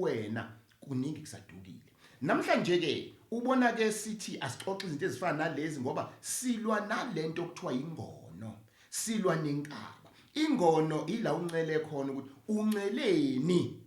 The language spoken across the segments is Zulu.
kuwena kuningi kusadukile. Namhlanje ke ubona ke sithi asixoxe izinto ezifana nalezi ngoba silwa nalento okuthiwa ingono, silwa nenkaba. Ingono ila uncele khona ukuthi unceleni.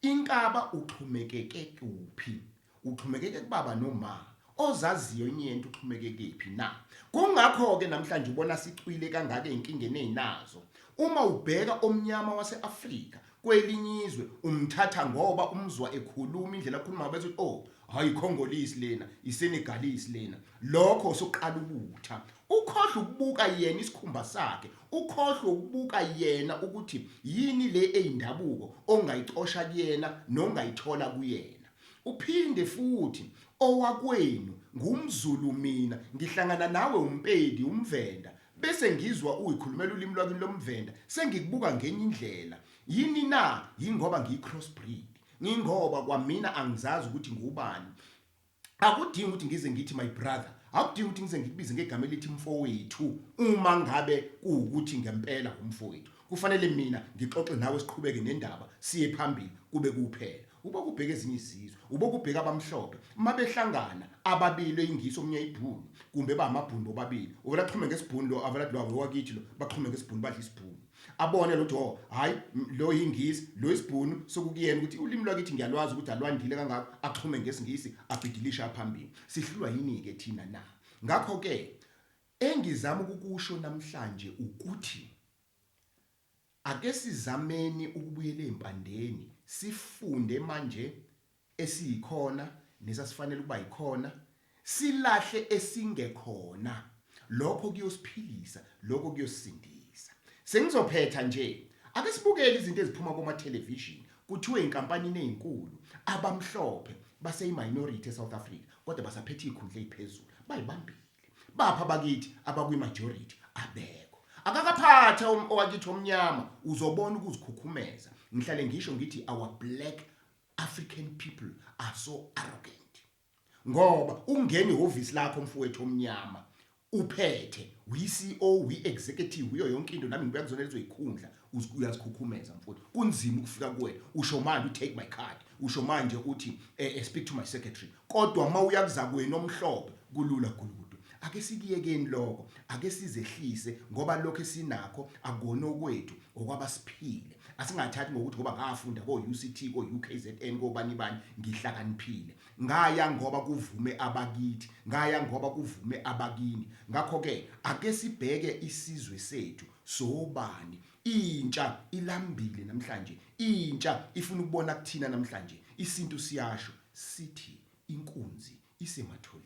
Inkaba uxhumekeke kuphi? Uxhumekeke kubaba noma ozaziyo inyento uxhumekekephi na? Kungakho-ke namhlanje ubona sicwile kangaka ey'nkingeni ey'nazo. Uma ubheka omnyama wase-Afrika kwelinye izwe umthatha ngoba umzwa ekhuluma indlela akhuluma ngayo bese uthi oh hayi iCongolese lena, iSenegalese lena. Lokho sokuqala ubutha. Ukhohlwe ukubuka yena isikhumba sakhe, ukhohlwe ukubuka yena ukuthi yini le eyindabuko ongayicosha kuyena nongayithola kuyena. Uphinde futhi owakwenu ngumZulu mina ngihlangana nawe uMpedi umVenda bese ngizwa uyikhulumela ulimi lwakini lomVenda sengikubuka ngenye indlela. Yini na? Yingoba ngiyi-cross breed. Ngingoba kwamina angizazi ukuthi ngiwubani. Akudingi ukuthi ngize ngithi my brother, akudingi ukuthi ngize ngikubize ngegama elithi mfowethu uma ngabe kuwukuthi ngempela umfowethu. Kufanele mina ngixoxe nawe siqhubeke nendaba siye phambili kube kuphela. Ubokubheka ezinye izizwe, ubokubheka abamhlophe uma behlangana ababili ingisi omunye ibhunu kumbe bamabhunu bobabili. Uvela axhume ngesibhunu lo avela lo wakithi lo baxhume ngesibhunu badla isibhunu. Abone lo ukuthi hayi lo yingisi lo isibhunu sokukuyena ukuthi ulimi lwakithi ngiyalwazi ukuthi alwandile kangako axhume ngesingisi abhidilisha phambili. Sihlulwa yini ke thina na? Ngakho ke engizama ukukusho namhlanje ukuthi ake sizameni ukubuyela ezimpandeni sifunde manje esiyikhona nesasifanele ukuba yikhona silahle esingekhona lokho kuyosiphilisa lokho kuyosindisa. Sengizophetha nje ake sibukele izinto eziphuma koma television kuthiwe inkampanini ezinkulu abamhlophe baseyi-minority eSouth Africa kodwa basaphethe izikhundla eziphezulu bayibambile. Bapha abakithi abakwi-majority abekho. Akakaphathe owakithi omnyama uzobona ukuzikhukhumeza. Ngihlale ngisho ngithi our black African people are so arrogant. Ngoba ungena ihhovisi lakho mfowethu omnyama uphethe uyi-CEO uyi-executive uyo yonke into nami ngibuya kuzona lezo yikhundla uyazikhukhumeza mfowethu kunzima ukufika kuwena usho manje u-take my card usho manje uthi speak to my secretary kodwa uma uya kuzakwenu omhlophe kulula gulukudu. Ake sikuyekeni lokho, ake sizehlise ngoba lokho esinakho akukona okwethu okwabasiphile. Asingathathi ngokuthi ngoba ngafunda ko-UCT, ko-UKZN, kobani bani ngihlakaniphile. Ngaya ngoba kuvume abakithi, ngaya ngoba kuvume abakini. Ngakho-ke ake sibheke isizwe sethu sobani. Intsha ilambile namhlanje, intsha ifuna ukubona kuthina namhlanje. Isintu siyasho sithi inkunzi isematholeni.